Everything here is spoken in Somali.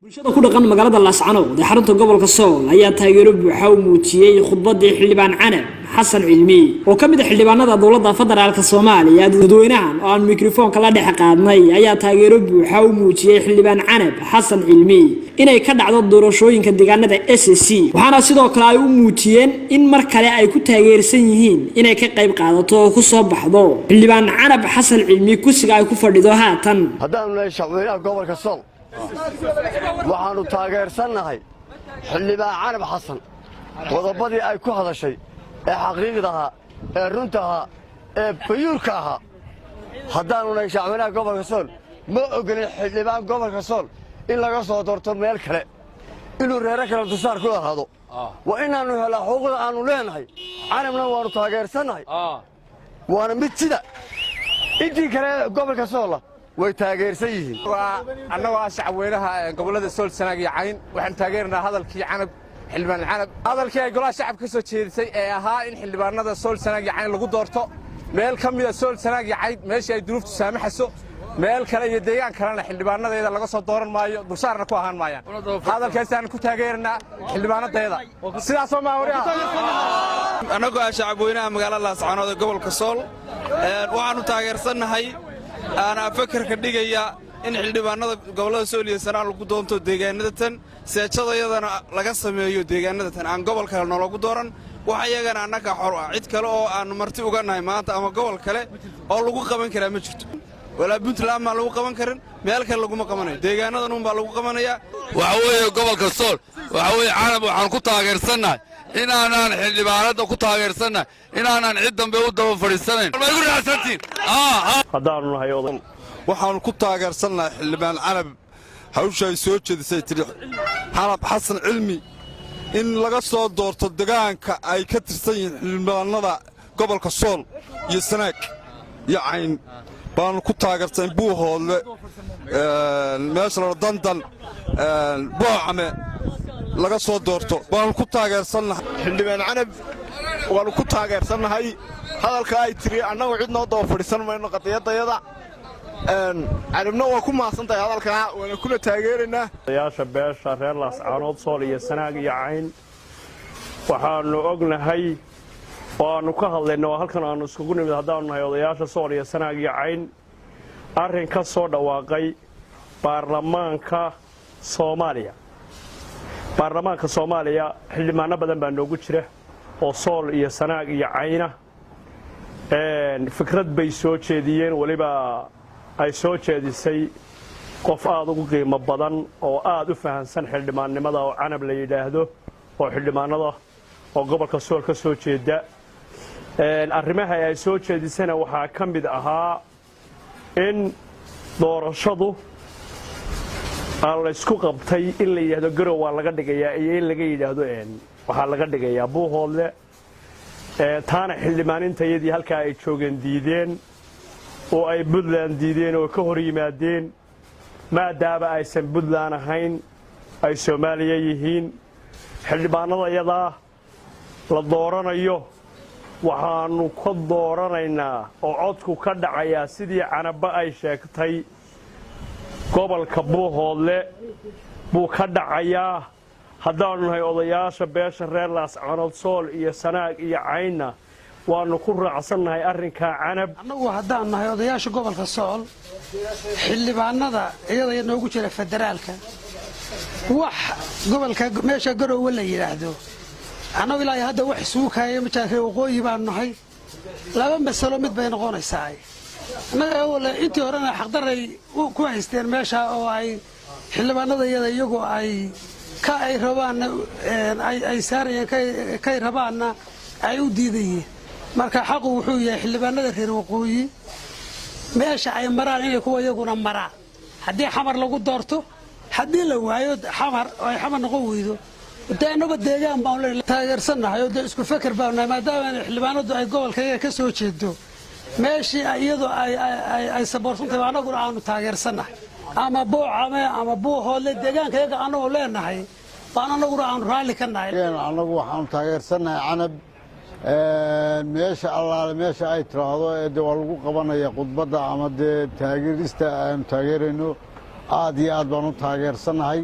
Bulshada ku dhaqan magaalada Laascanood ee xarunta gobolka Sool ayaa taageero buuxa u muujiyey khudbadii xildhibaan Canab Xasan Cilmi oo ka mid ah xildhibaanada dowladda federaalka Soomaaliya. Dadweynahan oo aan mikrofoonka la dhex qaadnay ayaa taageero buuxa u muujiyey xildhibaan Canab Xasan Cilmi inay ka dhacdo doorashooyinka deegaanada SSC, waxaana sidoo kale ay u muujiyeen in mar kale ay ku taageersan yihiin inay ka qayb qaadato oo ku soo baxdo xildhibaan Canab Xasan Cilmi kursiga ay ku fadhido haatan. Haddaannu nahay shacweynaha gobolka Sool, waxaannu taageersannahay xildhibaan Canab Xasan. Qodobbadii ay ku hadashay ee xaqiiqda ahaa, ee runta ahaa, ee pure-ka ahaa, haddaannu nahay shacweynaha gobolka Sool, ma ogolin xildhibaan gobolka Sool in laga soo doorto meel kale, inuu reero kale dulsaar ku ahaado. Waa inaannu helaa xuquuqda aannu leenahay. Canabna waannu taageersannahay, waana mid sida intii kale gobolka Soolla way taageersan yihiin. Annagoo ah shacabweynaha gobollada Sool, Sanaag iyo Cayn, waxaanu taageernaha hadalkii Canab, xildhibaan Canab, hadalkii ay golaha shacabka ka soo jeedisay ee ahaa in xildhibaanada Sool, Sanaag iyo Cayn lagu doorto meel ka mida Sool, Sanaag iyo Cayn, meeshii ay duruuftu saamaxayso. Meel kale iyo deegaan kalena xildhibaanadeeda laga soo dooran maayo, dulsaarna ku ahaan maayaan. Hadalkaasaan ku taageeranaa xildhibaanadayada sidaasoo maawariha. Annagoo ah shacabweynaha magaalada Laascaanood ee gobolka Sool, waxaannu taageersannahay aanaa fakarka dhigaya in xildhibaanada gobollada Sool iyo Sanaag lagu doonto deegaanada tan, seejadayadana laga sameeyo deegaanada tan, aan gobol kale noolagu dooran. Wax iyagana annaga xor ah, cid kale oo aannu marti uga nahay maanta ama gobol kale oo lagu qaban karaa ma jirto. Walaa Puntland baan lagu qaban karin, meel kale laguma qabanayo, deegaanadan uunbaa lagu qabanayaa. Waxa weeye gobolka Sool, waxa weeye Canab waxaan ku taageersannahay inaanaan xildhibaanadda ku taageersannahay, inaanaan cid dambe u daba fadhiisanayn. Ma igu raacsantiin? Haddaannu nahay oday Waxaannu ku taageersannahay xildhibaan Canab hawsha ay soo jeedisay, tidhi Canab Xasan Cilmi in laga soo doorto degaanka ay ka tirsan yihiin xildhibaanada gobolka Sool iyo Sanaag iyo Cayn baannu ku taageersan. Buuhoodle, meesha la Dandan, Boocame laga soo doorto baannu ku taageersannahay. Xildhibaan Canab waannu ku taageersannahay hadalka ay tiri. Annagu cid noo daba fadhiisan mayno qadiyadayada. Canabna waa ku mahadsan tahay hadalkaa, waana kuna taageeraynaa. Odayaasha beesha reer Laascaanood, Sool iyo Sanaag iyo Cayn, waxaannu ognahay oo aannu ka hadlayna oo halkan aannu iskugu nimid, haddaannu nahay odayaasha Sool iyo Sanaag iyo Cayn, arrin ka soo dhawaaqay baarlamaanka Soomaaliya. Baarlamaanka Soomaaliya xildhibaano badan baa noogu jira oo Sool iyo Sanaag iyo Cayna. Fikrad bay soo jeediyeen, weliba ay soo jeedisay qof aad ugu qiimo badan oo aad u fahansan xildhibaannimada oo Canab la yidhaahdo, oo xildhibaanada oo gobolka Sool ka soo jeeda. Arrimaha ay soo jeedisana waxaa ka mid ahaa in doorashadu aan laysku qabtay in la yidhaahdo Garow waa laga dhigayaa iyo in laga yidhaahdo waxaa laga dhigayaa Buuhoodle. Taana xildhibaanintayadii halkaa ay joogeen diideen oo ay Puntland diideen oo ka hor yimaadeen, maadaama aysan Puntland ahayn, ay Soomaaliya yihiin. Xildhibaanadayadaa la dooranayo waxaannu ka dooranaynaa oo codku ka dhacayaa, sidii Canabba ay sheegtay, gobolka Buuhoodle buu ka dhacayaa. Haddaannu nahay odayaasha beesha reer Laascanood, Sool iyo Sanaag iyo Caynna, waannu ku raacsannahay arrinkaa Canab. Annagu haddaan nahay odayaasha gobolka Sool, xildhibaanada iyada noogu jira federaalka, wax gobolka meesha Garoowe la yidhaahdo annagu ilaa hadda wax isugu kaaya majaarka. Waqooyi baanu nahay. Laba masalo mid bay noqonaysaa. Annaga intii horena xaqdaray ku haysteen meesha oo ay xildhibaanada iyada iyagoo ay ka ay rabaanna ay saarayeen, kay rabaanna ay u diidayeen. Marka xaqu wuxuu yahay xildhibaanada reer waqooyi meesha ay maraan inay kuwa iyaguna maraan, haddii Xamar lagu doorto. Haddii la waayo Xamar oo ay Xamar noqon weydo, dee annagoo deegaan baanu taageersannahay oo dee isku feker baanu nahay, maadaama xildhibaanadu ay gobolkayaga ka soo jeedo, meeshii iyadu ay saboorsantahay annaguna aanu taageersannahay, ama Boocame ama Buuhoodle, deegaanka iyaga annagoo leenahay baan annaguna aanu raalli ka nahay. Annagu waxaanu taageersannahay Canab. Meesha allaale meesha ay tiraahdo ee de waa lagu qabanaya khudbadda ama dee taageerista aanu taageerayno, aad iyo aad baan u taageersannahay.